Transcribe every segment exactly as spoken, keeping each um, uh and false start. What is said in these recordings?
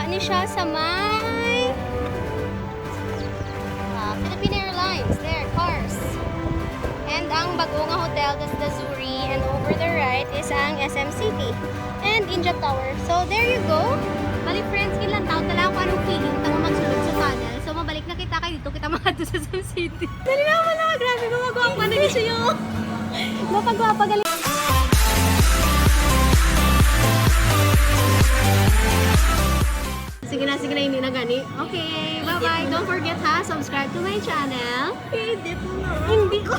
Ni siya sa may, ah, Philippine Airlines. There, cars. And ang bago nga hotel, that's the Zuri. And over the right is ang S M City. And Injab Tower. So, there you go. Bali, friends, kinlantaw ta lang kung anong feeling ta nga magsulod sa tunnel. So, mabalik na kita kay dito kita makadto sa S M City. Dali na, wala. Grabe, gumagawa pa na siya. Mapagwapa, galing. Sige na, sige na, hindi na gani. Okay, bye-bye. Don't forget ha, subscribe to my channel. Hindi po na. Hindi ko.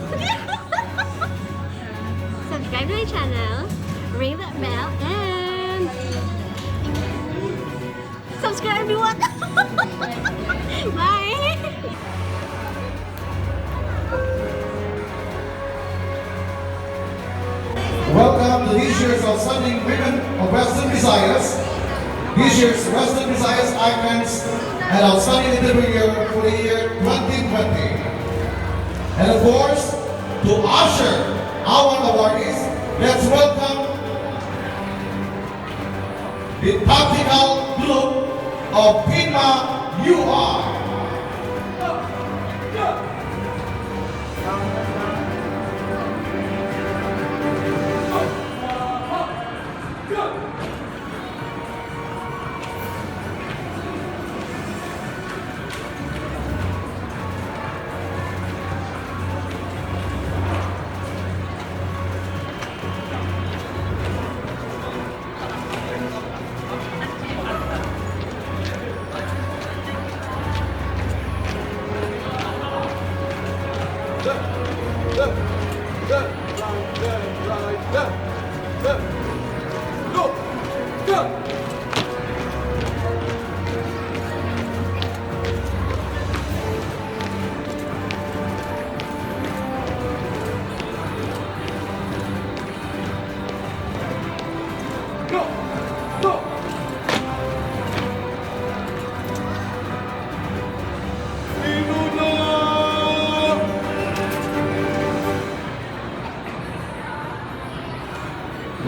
Subscribe to my channel. Ring that bell and subscribe to what? Bye! Welcome to this year's Outstanding Women of Western Visayas. This year's Western Visayas Icons and Outstanding Entrepreneur for the year twenty twenty. And of course, to usher our awardees, let's welcome the tactical group of Pinma U R.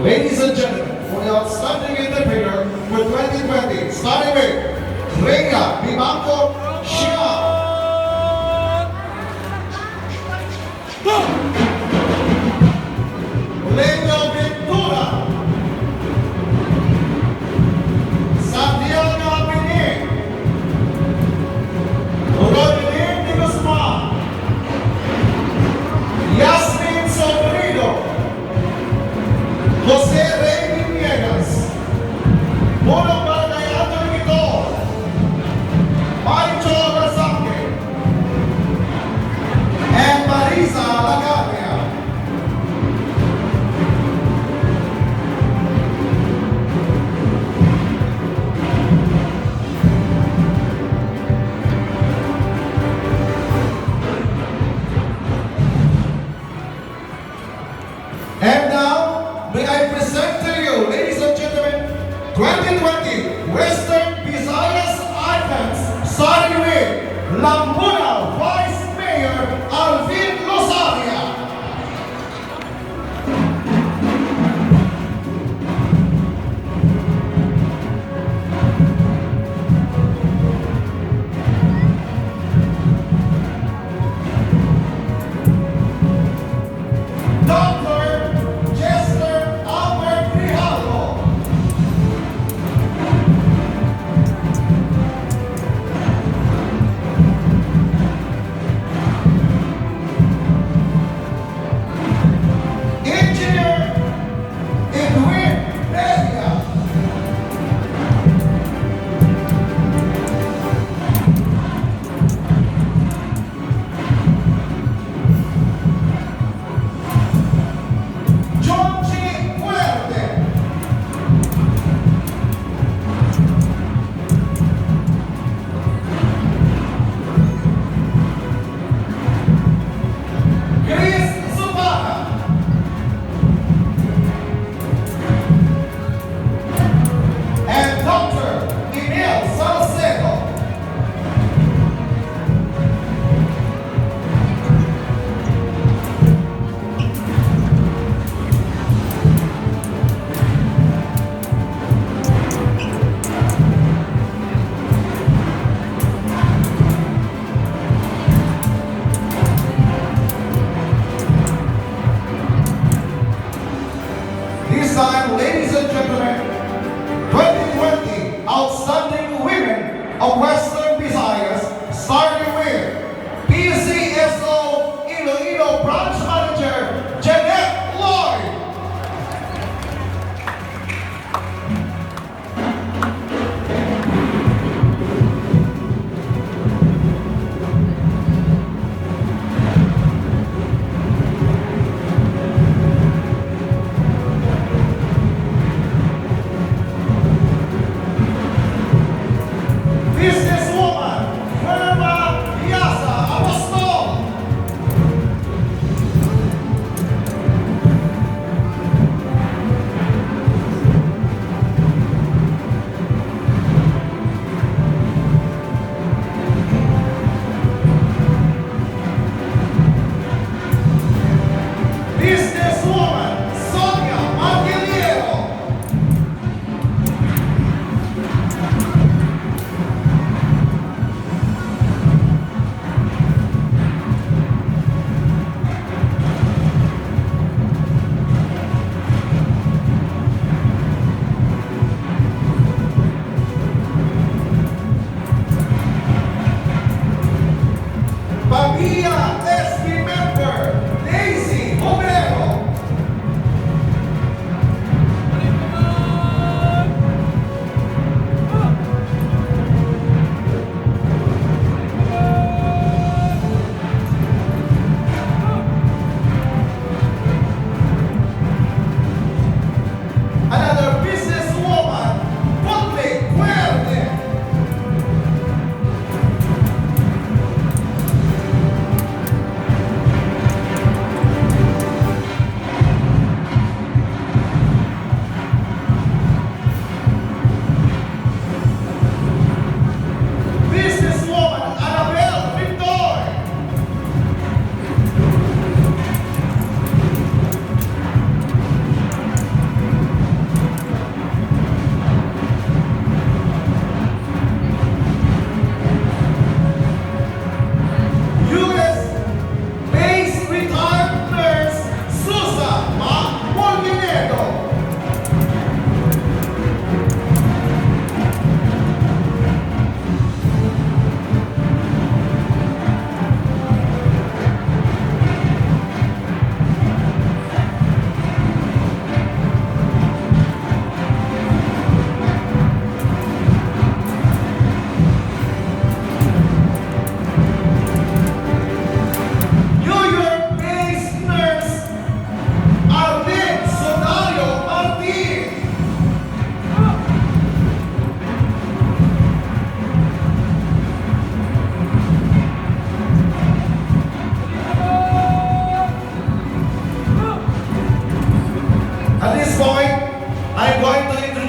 Ladies and gentlemen, for the outstanding entrepreneur for twenty twenty, starting with Rhea Vivanco Siam. Leo Ventura, Santiago Pini, Rodney de Guzman, Yasmin Sobrino, Jose Rey Villegas, Punong Barangay Anthony Quito, Pancho Razanque, and Marisa Lagaria. And now, may I present to you, ladies and gentlemen, twenty twenty Western Visayas Icons, starting with Lambunao Vice Mayor Alvin Lozaria. Doctor Chester Albert Grijalvo.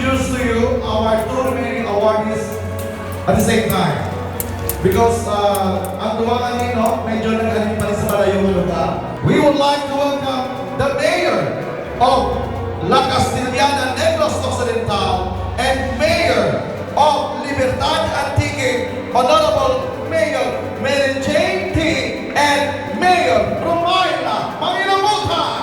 Introduce to you our two remaining awardees at the same time. Because uh, ang duha nga ni, no, medyo naghalin pa rin sa malayo nga lugar. We would like to welcome the mayor of La Castellana, Negros Occidental, and mayor of Libertad, Antique, Honorable Mayor Mary Jane T. and Mayor Romaila Mangilabutan.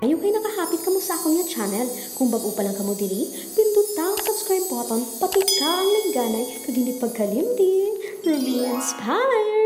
Ayaw kay nakahapit kamo sa akon nga channel. Kung bag-o pa lang kamo diri, pinduta ang subscribe button, patika ang lingganay, kag hindi pagkalimti, Rumi Inspire!